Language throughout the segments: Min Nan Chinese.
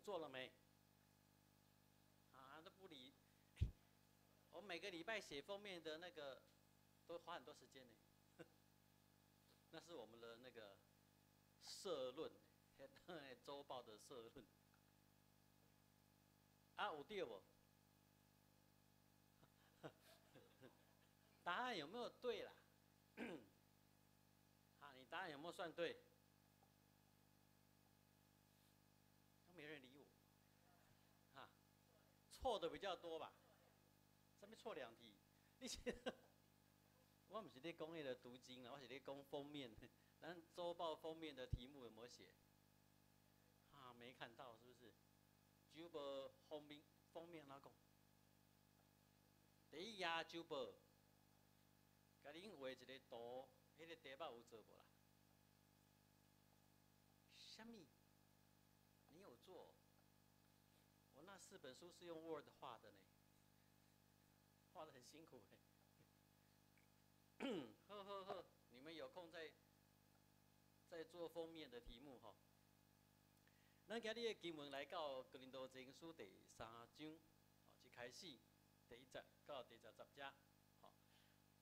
做了沒？啊，都不理。我每個禮拜寫封面的那個，都花很多時間呢。那是我們的那個社論，週報的社論。啊，有對無？答案有沒有對啦？啊，你答案有沒有算對？都沒人理我。哈，錯的比較多吧？上面錯兩題，你是我毋是咧講彼个讀經啦，我是咧講封面。咱週報封面的題目有沒有寫？啊，沒看到是不是？週報封面封面哪講？第一頁週報，共恁畫一个圖，彼个題目有做無啦？啥物？你有做？我那四本書是用 Word 畫的呢，畫得很辛苦哎。好好好，你們有空再做封面的題目吼。咱今日的經文來到哥林多前書第三章，吼，一開始第一節到第十十節，吼。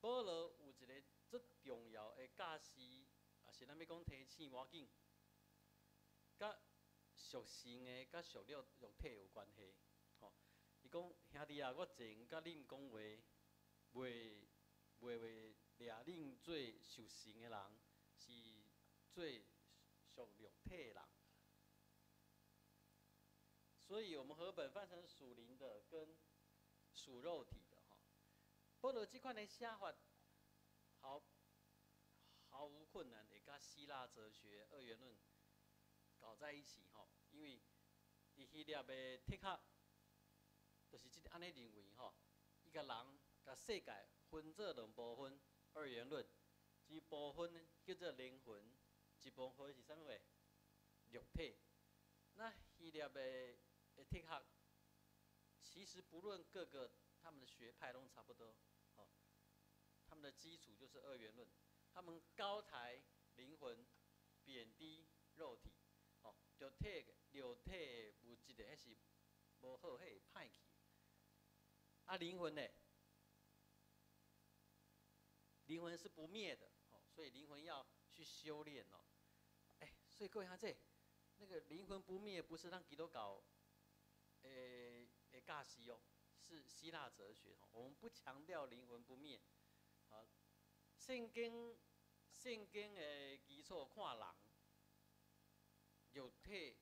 保羅有一个足重要的教示，也是咱欲講提醒，無要緊，佮屬神的、佮屬肉體有關係，吼。伊講兄弟啊，我前佮恁講話，袂袂掠恁做屬神的人，是做屬肉體的人。所以，我們和本翻成屬靈的跟屬肉體的哈。保羅這款的寫法，毫無困難會佮希臘哲學二元論搞在一起吼，因為佇希臘的哲學，就是這按呢認為吼，伊共人共世界分做兩部分，二元論，一部分叫做靈魂，一部分是啥物貨？肉體。那希臘的哲學，其實不論各個他們的學派攏差不多，哦，他們的基礎就是二元論，他們高抬靈魂，貶低肉體，哦，肉體物質的彼是無好，彼會歹去。啊，靈魂呢？靈魂是不滅的，哦，所以靈魂要去修煉哦。哎，所以各位兄弟，那個靈魂不滅不是咱基督教的教示哦，是希臘哲學哦。我們不強調靈魂不滅，啊，聖經的基礎看人，肉體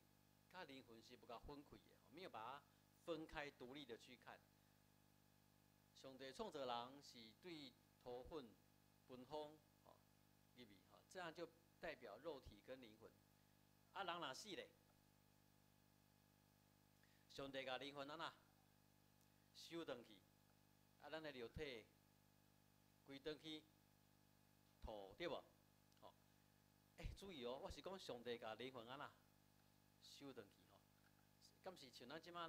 佮靈魂是無共分開的，沒有把它分開獨立的去看。上帝創造人是對土粉分風吼入去吼，這樣就代表肉體跟靈魂。啊，人若死咧，上帝共靈魂按怎收轉去，啊，咱的肉體歸轉去土，對無？吼，欸，注意哦，我是講上帝共靈魂按怎收轉去吼，敢是像咱這擺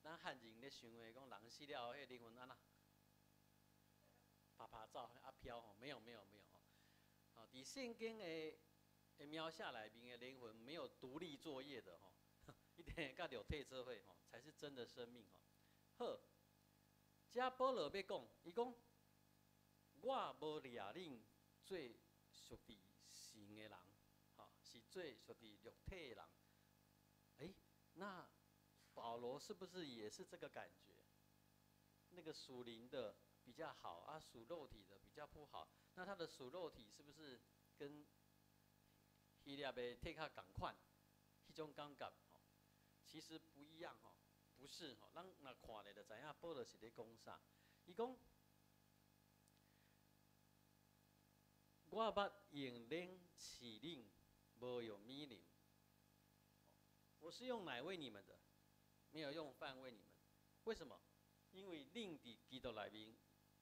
咱漢人咧想的，講人死了後，彼个靈魂按怎趴趴走啊飄吼？沒有沒有沒有吼。好，佇聖經的描寫內面的靈魂沒有獨立作業的吼，一定佮肉體做伙吼，才是真的生命吼。好，這保羅欲講，伊講我無掠恁做屬佇神的人，吼，是做屬佇肉體的人。欸，那保羅是不是也是這個感覺？那個屬靈的比較好啊，屬肉體的比較不好。那他的屬肉體是不是跟希臘的哲學仝款？彼種感覺吼，其實不一樣吼，不是吼。咱若看咧就知影保羅是咧講啥。伊講，我捌用奶飼恁，無用米糧。我是用奶餵你們的，沒有用飯餵你們。為什麼？因為恁佇基督內面，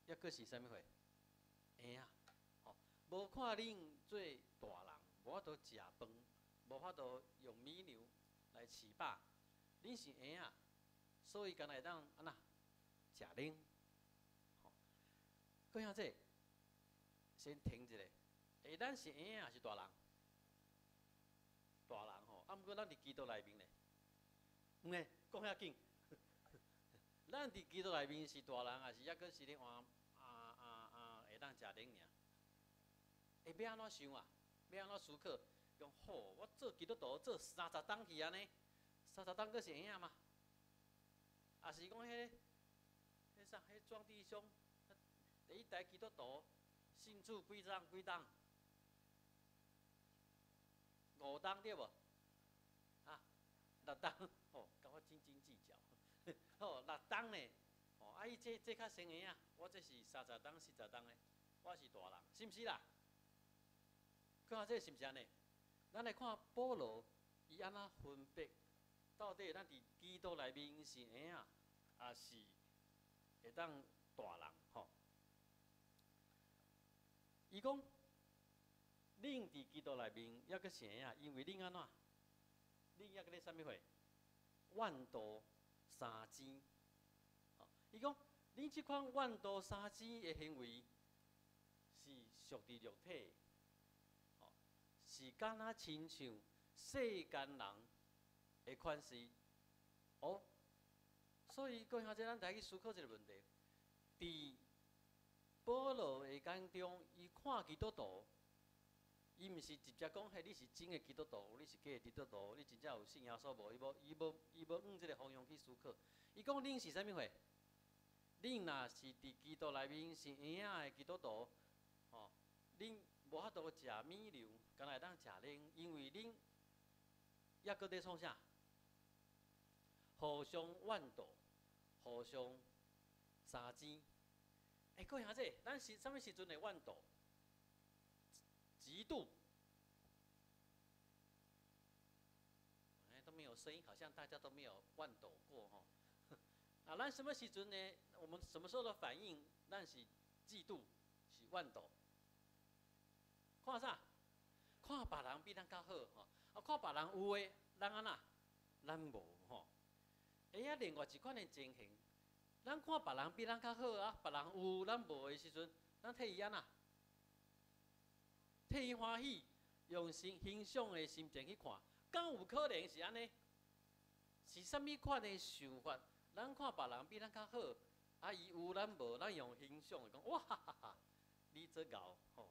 猶閣是啥物貨？嬰仔，吼，無看恁做大人，無法度食飯，無法度用米糧來飼飽。恁是嬰仔，所以敢若會當按怎食奶？吼，各位兄弟，先停一下。欸，咱是嬰仔抑是大人？大人吼，啊，毋過咱佇基督內面咧，毋呢，講遐緊。咱佇基督內面是大人，抑是抑閣是咧換啊啊啊，會當食奶爾？會欲按怎想啊？欲按怎思考？講好，我做基督徒做30冬去按呢，三十冬閣是會影嗎？抑是講彼个，彼啥？彼莊弟兄，第一代基督徒信主幾冬幾冬？5冬對無？啊，6冬，哦，共我斤斤計較。吼，六冬呢？哦，啊，伊這較先會影，我這是30冬、40冬的，我是大人，是毋是啦？看這是毋是按呢？咱來看保羅，伊按怎分別？到底咱佇基督內面是嬰仔，抑是會當大人？吼？伊講，恁佇基督內面抑閣是嬰仔，因為恁按怎？恁抑閣咧啥物貨？怨妒相爭。伊講，恁這款怨妒相爭的行為是屬佇肉體，吼，是敢若親像世間人的款式。哦，所以各位兄弟，咱來去思考這個問題。佇保羅的眼中，伊看基督徒，伊毋是直接講，彼你是真的基督徒，你是假的基督徒，你真正有信耶穌無？伊無，伊無，伊無往這個方向去思考。伊講恁是啥物貨？恁若是佇基督內面是嬰仔的基督徒，吼，恁無法度食米糧，干焦會當食奶，因為恁抑閣佇創啥？互相怨妒，互相相爭。欸，各位兄弟，咱是啥物時陣會怨妒？嫉妒。欸，都沒有聲音，好像大家都沒有怨妒過吼。啊，咱什麼時陣呢？我們什麼時候的反應？咱是嫉妒，是怨妒。看啥？看別人比咱較好吼，啊，看別人有的，咱按怎？咱無吼。欸，啊，另外一款的情形，咱看別人比咱較好啊，別人有咱無的時陣，咱替伊按怎？替伊歡喜，用欣欣賞的心情去看，敢有可能是按呢？是啥物款的想法？咱看別人比咱較好，啊，伊有咱無，咱用欣賞的講，哇哈哈哈，你這𠢕吼，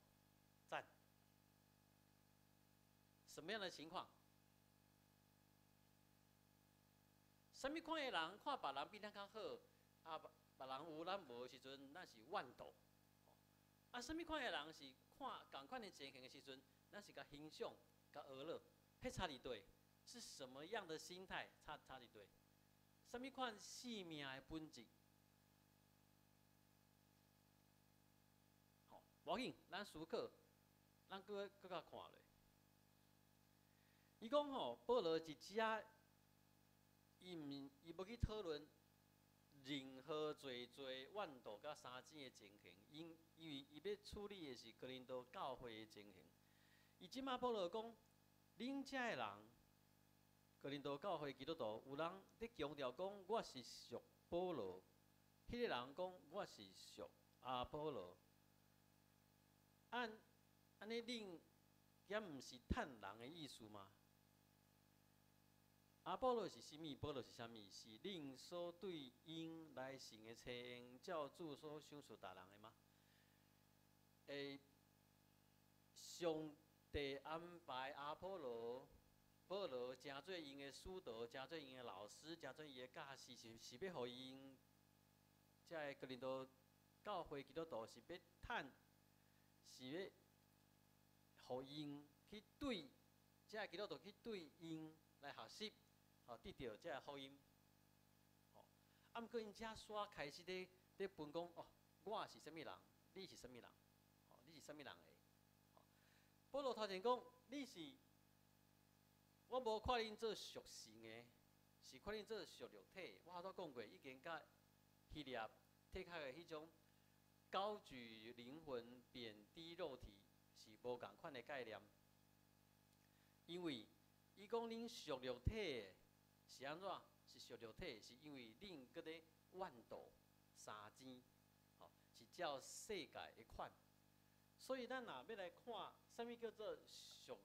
讚。什麼樣的情況？啥物款的人看別人比咱較好，啊，別人有咱無的時陣，咱是怨妒。啊，啥物款的人是看仝款的情形的時陣，咱是共欣賞、共學樂，彼差佇佗？是什麼樣的心態差佇佗？啥物款生命的本質？吼，無要緊，咱思考，咱閣閣較看落。伊講吼，保羅佇遮，伊毋伊無去討論任何濟濟怨妒佮相爭的情形，因為伊欲處理的是哥林多教會的情形。伊這馬保羅講，恁遮的人，哥林多教會基督徒，有人佇強調講我是屬保羅，彼個人講我是屬阿波羅。按按呢，恁敢毋是趁人的意思嗎？阿波羅是啥物？保羅是啥物？是恁所對𪜶來行的差遣，照主所賞賜逐人的嗎？欸，上帝安排阿波羅、保羅，成做𪜶的使徒，成做𪜶的老師，成做伊的教師，是欲予𪜶，遮个哥林多教會基督徒是欲趁，是欲予𪜶去對，遮个基督徒去對𪜶來學習。吼，得著這个福音，吼，啊，毋過𪜶遮煞開始佇分講，哦，我是啥物人，你是啥物人，吼，你是啥物人的，吼。保羅頭前講，你是，我無看恁做屬神的，是看恁做屬肉體。我頭拄講過，已經佮希臘提較的彼種高舉靈魂、貶低肉體是無仝款的概念，因為伊講恁屬肉體的。是按怎？是屬肉體，是因為恁閣咧怨妒相爭，吼，是照世界的款。所以咱若欲來看，啥物叫做屬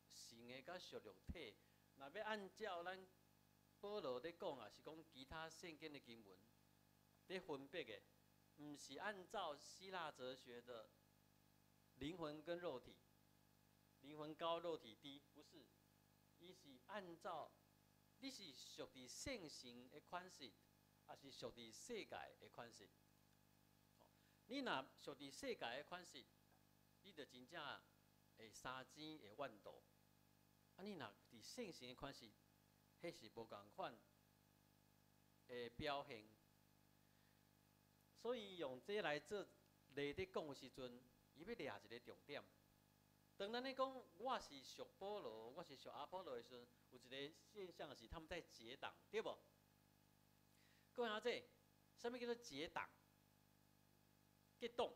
神的佮屬肉體，若欲按照咱保羅咧講啊，是講其他聖經的經文咧分別的，毋是按照希臘哲學的靈魂跟肉體，靈魂高肉體低，不是，伊是按照你是屬佇聖神的款式，抑是屬佇世界的款式。你若屬佇世界的款式，你就真正會相爭，會怨妒。啊，你若佇聖神的款式，彼是無仝款的表現。所以用這來做例咧講的時陣，伊欲掠一个重點。當咱咧講我是屬保羅，我是屬阿波羅的時陣，有一个現象是他們在結黨，對無？各位阿姐，啥物叫做結黨？結黨。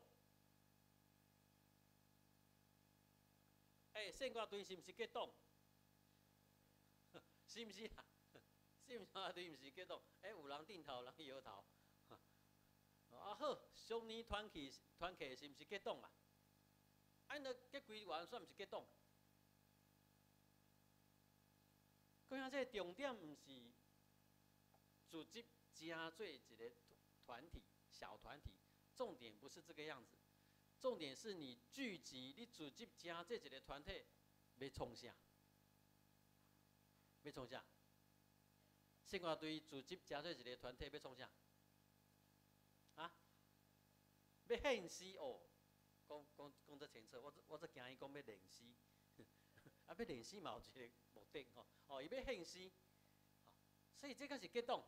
欸，聖歌隊是毋是結黨？是毋是啊？聖歌隊毋是結黨？欸，有人點頭，有人搖頭。啊好，少年團契團契是毋是結黨啊？啊，𪜶結幾員算毋是結黨？各位這個重點毋是組織成做一個團體、小團體，重點不是這個樣子，重點是你聚集、你組織成這一個團體，欲創啥？欲創啥？聖歌隊組織成做一個團體，欲創啥？啊？欲獻詩哦，講講講這清楚，我我這驚伊講欲練詩，啊，欲練詩嘛有一個目的吼，哦，伊欲獻詩，所以這個是結黨。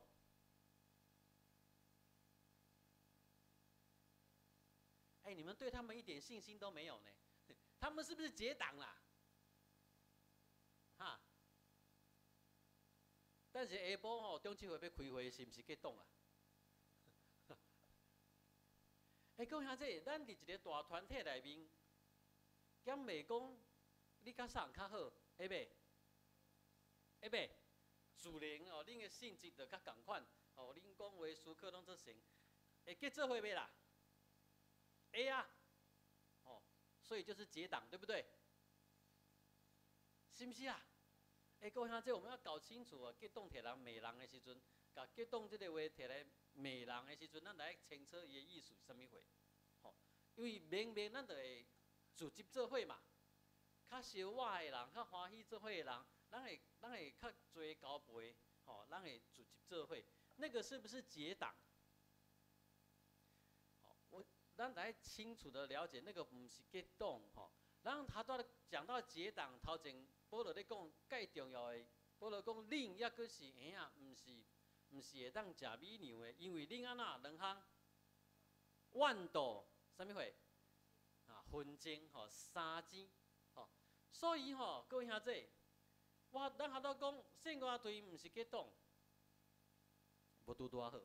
欸，你們對他們一點信心都沒有呢？他們是不是結黨啦？哈？但是下晡吼，中秋會欲開會，是毋是結黨啊？欸，各位兄弟，咱佇一個大團體內面，敢袂講你較啥人較好？會袂？會袂？自然哦，恁的性質就較仝款，哦，恁講話思考攏做成，會結做伙袂啦？會啊，哦，所以就是結黨，對不對？是毋是啊？欸，各位兄弟，我們要搞清楚啊！結黨提人罵人的時陣，共結黨這個話提來罵人的時陣，咱來清楚伊的意思是啥物貨，吼，因為明明咱就會組織做伙嘛，較熟我的人，較歡喜做伙的人，咱會較濟交陪，吼，咱會組織做伙，那個是不是結黨？吼，我咱來清楚的了解，那個毋是結黨，吼。然後他拄講到結黨，頭前保羅咧講蓋重要的，保羅講恁抑閣是嬰仔，毋是會當食米糧的，因為恁按怎兩項怨妒，啥物貨？啊，紛爭吼，相爭吼，所以吼，各位兄弟，我咱下頭講聖歌隊毋是結黨，無拄拄仔好，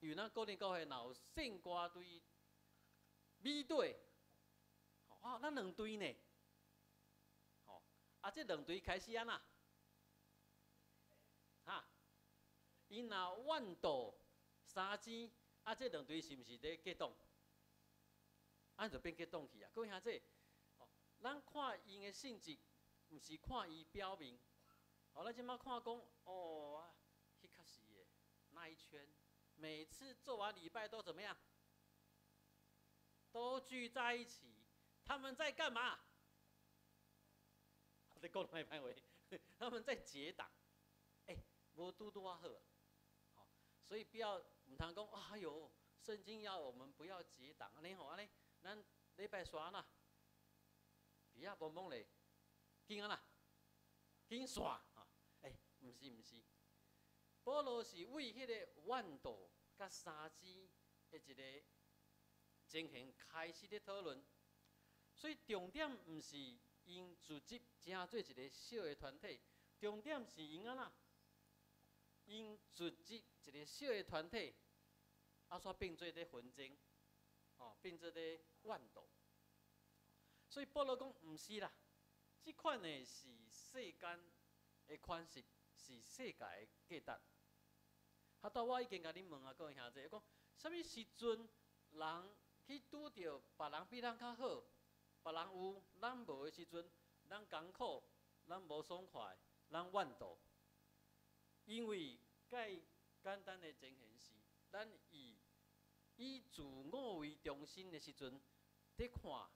因為咱哥林教會若有聖歌隊、美隊。哦，咱兩隊呢？吼，啊，這兩隊開始按怎？哈？𪜶若怨妒相爭，啊，這兩隊是毋是咧結黨？按就變結黨去啊！各位兄弟，哦，咱看𪜶的性質，毋是看伊表面。哦，咱這擺看講，哦，彼較是的，那一圈，每次做完禮拜都怎麼樣？都聚在一起。他們在幹嘛？你講哪一話？他們在結黨。欸，無拄拄仔好，好，所以不要毋通講。哎喲，聖經要我們不要結黨。按呢吼，按呢，咱禮拜三啦，比較懵懵咧，緊按怎？緊散啊！欸，毋是毋是，保羅是為彼個怨妒佮相爭的一個情形開始咧討論。所以重點毋是𪜶組織成做一個小的團體，重點是𪜶按怎？𪜶組織一個小的團體，啊，煞變做咧紛爭，吼，變做咧怨妒。所以保羅講毋是啦，這款的是世間的款式，是世界的價值。啊，拄我已經共恁問啊，各位兄弟，講啥物時陣人去拄著別人比咱較好？別人有，咱無的時陣，咱艱苦，咱無爽快，咱怨妒。因為蓋簡單的情形是，咱以自我為中心的時陣，佇看，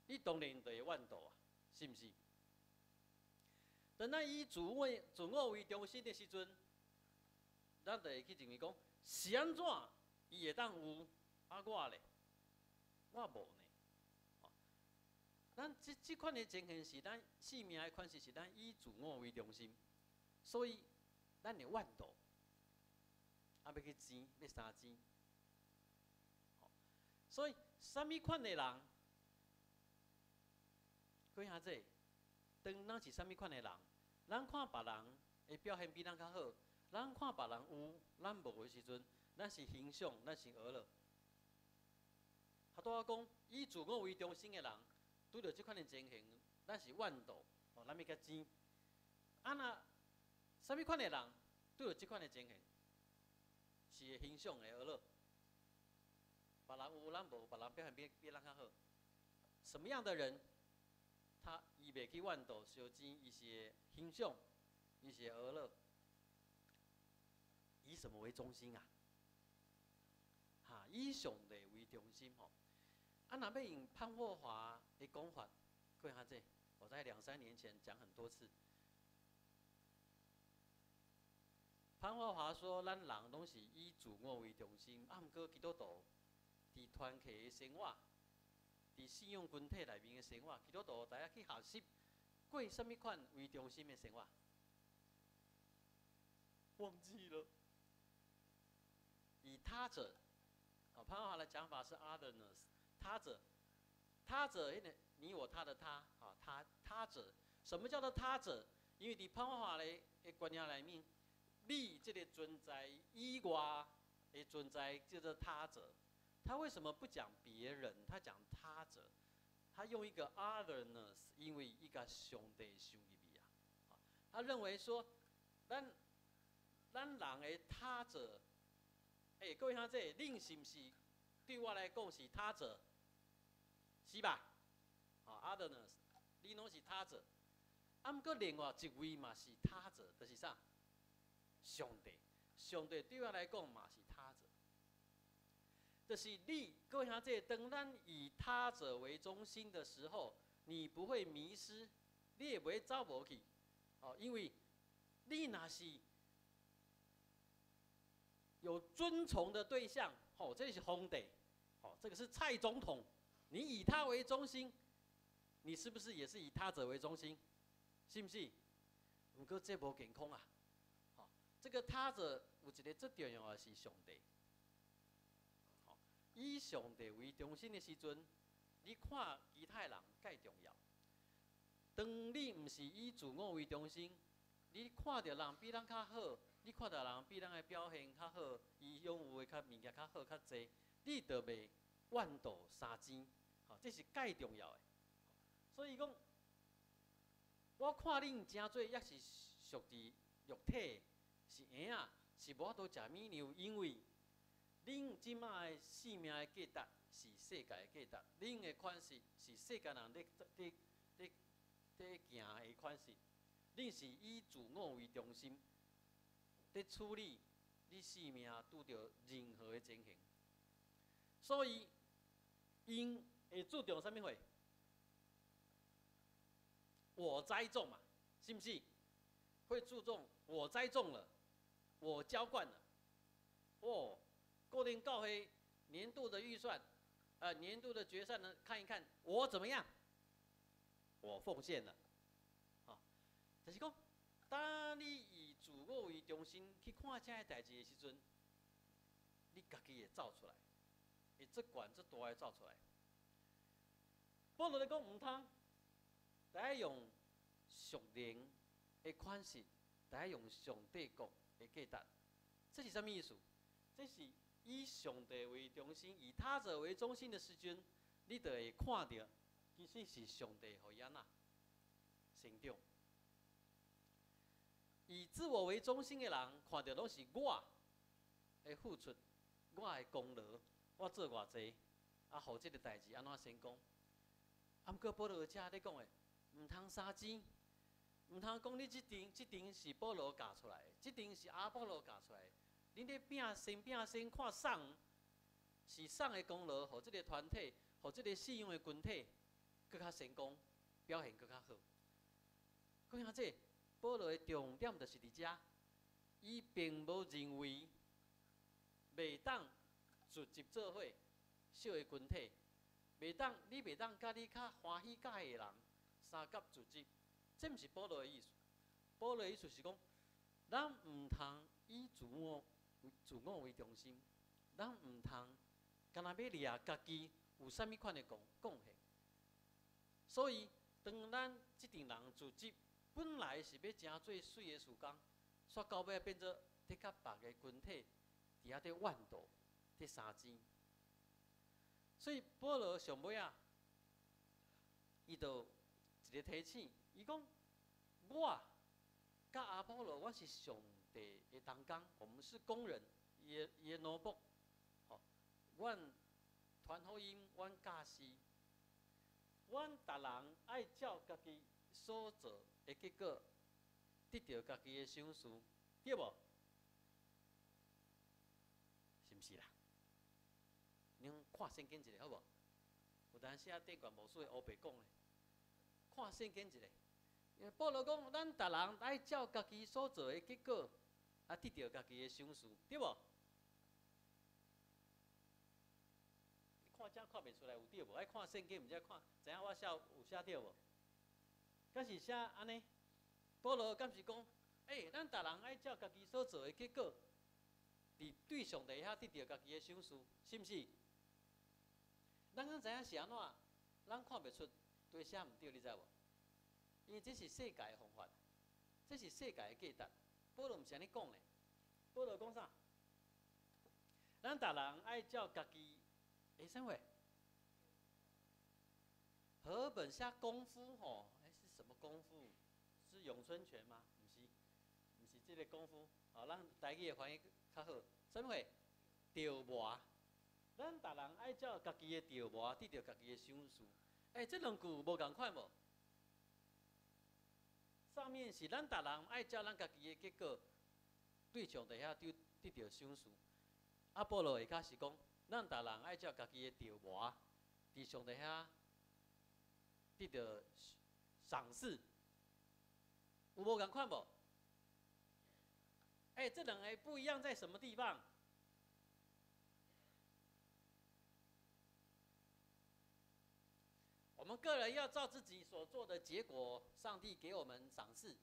你當然就會怨妒啊，是毋是？當咱以自我為中心的時陣，咱就會去認為講，是按怎伊會當有，啊我咧，我無呢？咱這款的情形是咱生命的款式，是咱以自我為中心，所以咱會怨妒，啊欲去爭，欲相爭。所以，啥物款的人，各位兄弟，當咱是啥物款的人，咱看別人的表現比咱較好，咱看別人有，咱無的時陣，咱是欣賞，咱是呵咾。拄仔講，以自我為中心的人，拄著這款的情形，咱是怨妒，哦，咱欲共爭。啊若啥物款的人，拄著這款的情形，是會欣賞會呵咾。別人有，咱無；別人表現比咱較好。什麼樣的人，他伊袂去怨妒、相爭，伊是會欣賞，伊是會呵咾。以什麼為中心啊？哈，以上帝為中心吼。啊，若欲用潘霍華的講法，各位兄弟，我在兩三年前講很多次。潘霍華說：咱人攏是以自我為中心，啊，毋過基督徒佇團契的生活，佇信仰群體內面的生活，基督徒知影去學習過啥物款為中心的生活？忘記了。以他者，啊，潘霍華的講法是 otherness，他者，他者，彼个你我他的他，啊，他者，什麼叫做他者？因為佇潘霍華的觀念內面，你這個存在以外的存在叫做他者。他為什麼不講別人？他講他者，他用一個 otherness，因為伊共上帝相入去啊。他認為說，咱人的他者，欸，各位兄弟，恁是毋是對我來講是他者？是吧？啊，otherness，你攏是他者。啊，毋過另外一位嘛是他者，就是啥？上帝，上帝對我來講嘛是他者。就是你，各位兄弟，當咱以他者為中心的時候，你不會迷失，你也袂走無去，哦，因為你若是有尊崇的對象，哦，這是皇帝，哦，這個是蔡總統，你以他為中心，你是不是也是以他者為中心？是毋是？毋過這無健康啊！吼，這個他者有一個最重要的是上帝。吼，以上帝為中心的時陣，你看其他人蓋重要。當你毋是以自我為中心，你看著人比咱較好，你看著人比咱的表現較好，伊擁有的較物件較好較濟，你就袂怨妒相爭，吼，這是蓋重要的。所以講，我看恁誠濟猶是屬佇肉體，是嬰仔，是無法度食物糧，因為恁這馬的生命的價值是世界的價值，恁的款式是世間人咧行的款式，恁是以自我為中心，佇處理你生命拄著任何的情形，所以𪜶會注重啥物貨？我栽種嘛，是毋是？會注重我栽種了，我澆灌了。哦，固定教會年度的預算，年度的決算呢？看一看我怎麼樣？我奉獻了，好，就是講，當你以自我為中心去看這个代誌的時陣，你家己會走出來，會這懸這大的走出來。保羅咧講毋通，得用屬靈的款式，得用上帝國的價值。這是啥物意思？這是以上帝為中心，以他者為中心的時陣，你就會看著，其實是上帝予伊按怎成長。以自我為中心的人，看著攏是我的付出，我的功勞，我做偌濟，啊，予這个代誌按怎成功。啊，毋過保羅遮咧講的，毋通相爭，毋通講你這陣這陣是保羅教出來的，這陣是阿波羅教出來的。恁咧拼先拼先看啥是啥的功勞，予這个團體，予這个信仰的群體，閣較成功，表現閣較好。各位兄弟，保羅的重點就是佇遮，伊並無認為袂當聚集做伙小的群體，袂當你袂當佮你較歡喜佮意的人相佮聚集，這毋是保羅的意思。保羅的意思是講，咱毋通以自我為中心，咱毋通干焦欲掠家己有啥物款的貢獻。所以，當咱這陣人聚集，本來是欲成做媠的事工，煞到尾變做佇佮別个群體佇遐佇怨妒、佇相爭。所以保羅上尾仔，伊就一个提醒，伊講：我佮阿波羅，阮是上帝的同工，我們是工人，伊的奴僕，吼，阮傳福音，阮教示，阮逐人愛照家己所做的結果，得著家己的賞賜，對無？是毋是啦？恁看聖經一下好無？有當時啊，頂懸牧師會烏白講咧。看聖經一下，因為保羅講，咱逐人愛照家己所做的結果，啊，得著家己的賞賜，對無？你看這看袂出來有對無？愛看聖經，毋才看，知影我寫有寫對無？敢是寫按呢？保羅敢是講，欸，咱逐人愛照家己所做的結果，佇對上帝遐得著家己的賞賜，是毋是？咱敢知影是按怎？咱看袂出，對寫毋對，你知無？因為這是世界的方法，這是世界的價值。保羅毋是按呢講的，保羅講啥？咱逐人愛照家己的啥貨？和本寫功夫吼，欸，是什麼功夫？是詠春拳嗎？毋是，毋是這個功夫。哦，咱台語的翻譯較好。啥物貨？著磨。咱逐人愛照家己的著磨，得著家己的賞賜。欸，這兩句無仝款無？上面是咱逐人愛照咱家己的結果，對上帝遐得得著賞賜。啊，保羅下跤是講，咱逐人愛照家己的著磨，佇上帝遐得著賞賜。有無仝款無？欸，這兩个不一樣在什麼地方？我們個人要照自己所做的結果，上帝給我們賞賜，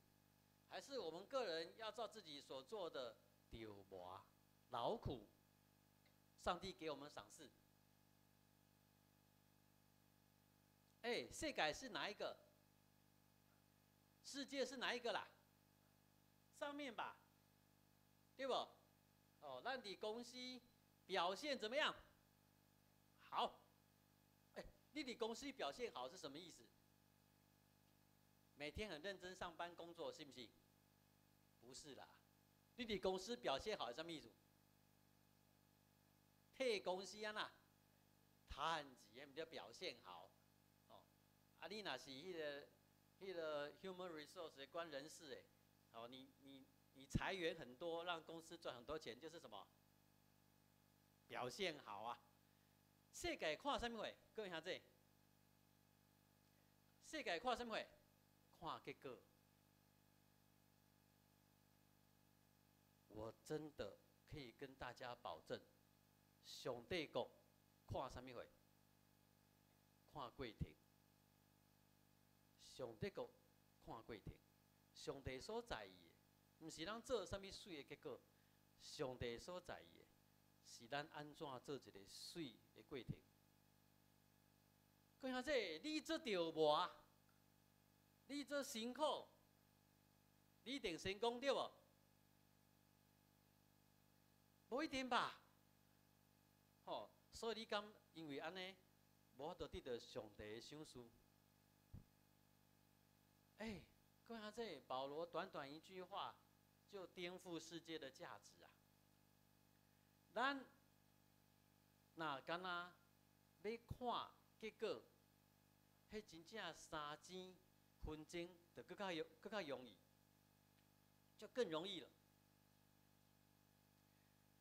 還是我們個人要照自己所做的著磨勞苦，上帝給我們賞賜？欸，世界是哪一個？世界是哪一個啦？上面吧，對不？哦，咱佇公司表現怎麼樣？好。你佇公司表現好是什麼意思？每天很認真上班工作，是不是？不是啦，你佇公司表現好是啥物意思？替公司按怎趁錢，毋叫表現好。哦，啊，你若是彼个 human resource 管人事的，哦，你裁員很多，讓公司賺很多錢，就是什麼？表現好啊！世界看啥物貨？各位兄弟，世界看啥物貨？看結果。我真的可以跟大家保證，上帝國看啥物貨？看過程。上帝國看過程，上帝所在意的，毋是咱做啥物媠的結果，上帝所在意的，是咱按怎做一个媠的過程。各位兄弟，你做著磨，你做辛苦，你一定成功對無？無一定吧。吼，所以你敢因為按呢，無法度得著上帝的賞賜？欸，各位兄弟，保羅短短一句話就顛覆世界的價值啊！咱若干焦欲看結果，彼真正相爭紛爭就閣較容易，就更容易了。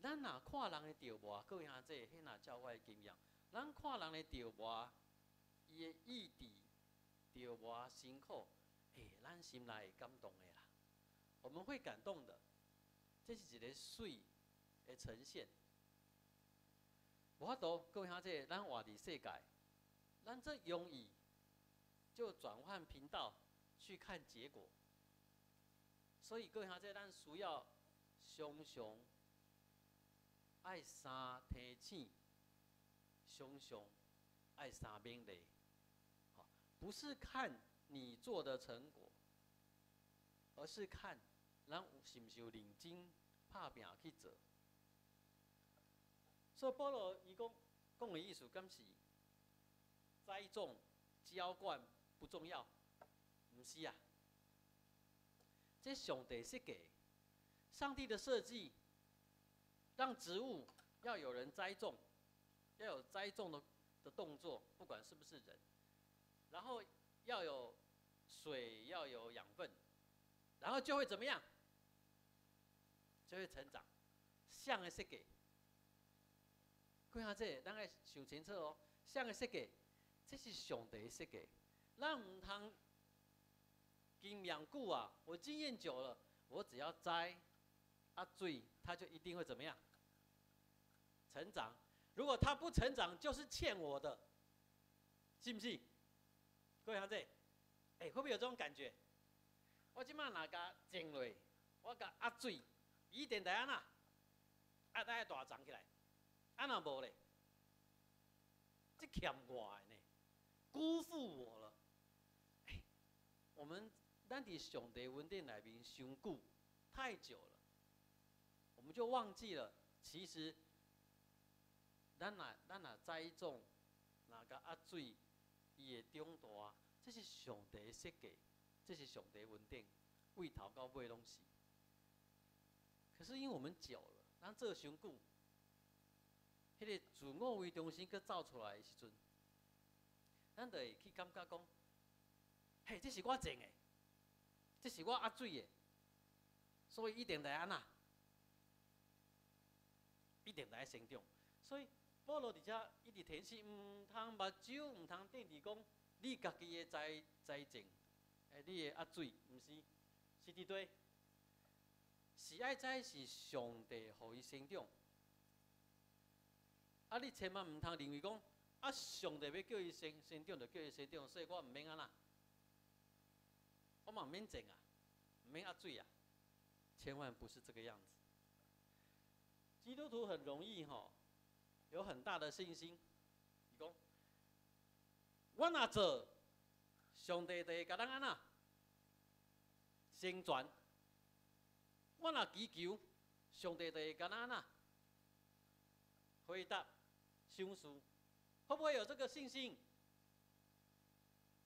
咱若看人的著無，各位兄弟，彼若照我的經驗，咱看人的著無，伊的意志著無辛苦，欸，咱心內會感動的啦。我們會感動的，這是一个媠的呈現。無法度，各位兄弟，咱活佇世界，咱這容易就轉換頻道去看結果。所以各位兄弟，咱需要常常愛三提醒，常常愛三勉勵。好，不是看你做的成果，而是看咱是毋是有認真拍拚去做。所以保羅伊講講的意思，敢是栽種、澆灌不重要？毋是啊，這上帝設計，上帝的設計，讓植物要有人栽種，要有栽種的動作，不管是不是人，然後要有水，要有養分，然後就會怎麼樣？就會成長。誰的設計？看下這，咱愛想清楚哦。誰的設計？這是上帝的設計。咱毋通經驗久啊，我經驗久了，我只要栽啊水，它就一定會怎麼樣？成長。如果它不成長，就是欠我的，是毋是？各位兄弟，欸，會不會有這種感覺？我這擺若共種落，我共壓水，一定會按怎？啊，愛大長起來，啊若無咧，這欠我的呢，辜負我了。欸，我們咱佇上帝恩典內面傷久，太久了，我們就忘記了，其實咱若栽種，若共壓水，伊會長大，這是上帝的設計，這是上帝恩典，為頭到尾攏是。可是因為我們久了，咱做傷久，彼個自我為中心閣走出來的時陣，咱就會去感覺講，嘿，這是我種的，這是我壓水的，所以一定來按怎，一定來成長。所以保羅佇遮一直提醒，毋通目睭，毋通定佇講你家己的栽栽種，欸，你的壓水，毋是，是佇佗？是愛知是上帝予伊成長。啊，你千萬毋通認為講，啊，上帝欲叫伊成長，就叫伊成長，所以我毋免按怎，我嘛毋免種啊，毋免壓水啊，千萬不是這個樣子。基督徒很容易吼，有很大的信心，伊講，我若做，上帝就會共咱按怎成全。我若祈求，上帝就會共咱按怎回答賞賜，會不會有這個信心？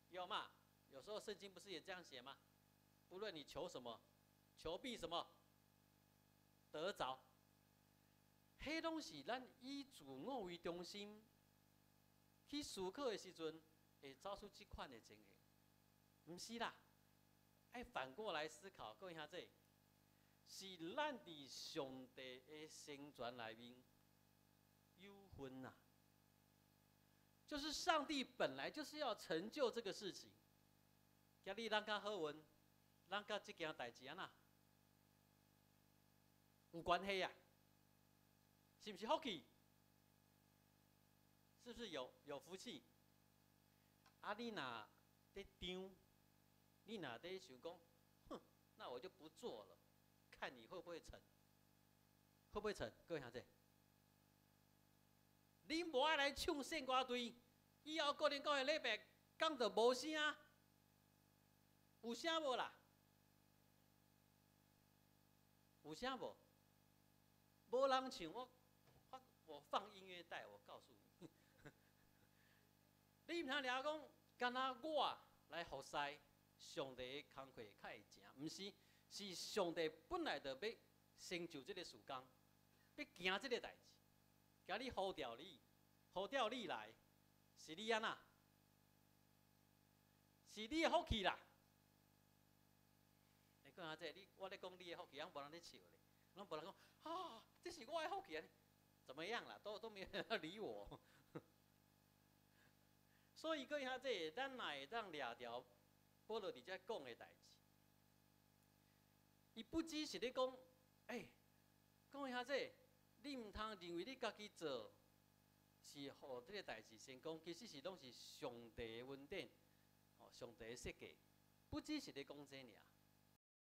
有嘛？有時候聖經不是也這樣寫嗎？不論你求什麼，求必什麼得著。彼攏是咱以自我為中心去思考的時陣，會走出這款的情形。毋是啦，愛反過來思考，各位兄弟，是咱佇上帝的成全內面有份呐。就是上帝本來就是要成就這個事情。今日咱較好運，咱佮這件代誌按怎有關係啊？是毋是福氣？是不是有福氣？啊，你若佇張，你若佇想講，哼，那我就不做了，看你會不會成？會不會成？各位兄弟，你無愛來唱聖歌隊，以後過年過個禮拜講著無聲，有聲無啦？有聲無？無人唱，我放音樂帶，我告訴你，你毋通掠講，敢若我來服侍上帝的工課較會成，毋是，是上帝本來就欲成就這個事工，欲行這個代誌，今日呼召你，呼召你來，是你按怎？是你的福氣啦。各位兄弟，你我咧講你的福氣，攏無人咧笑咧，攏無人講啊，這是我的福氣啊，怎麼樣啦？都沒人理我。所以各位兄弟，咱若會當掠著保羅佇遮講的代誌，伊不只是咧講，欸，各位兄弟，你毋通認為你家己做是予這个代誌成功，其實是攏是上帝的恩典，吼，上帝的設計，不只是咧講這爾。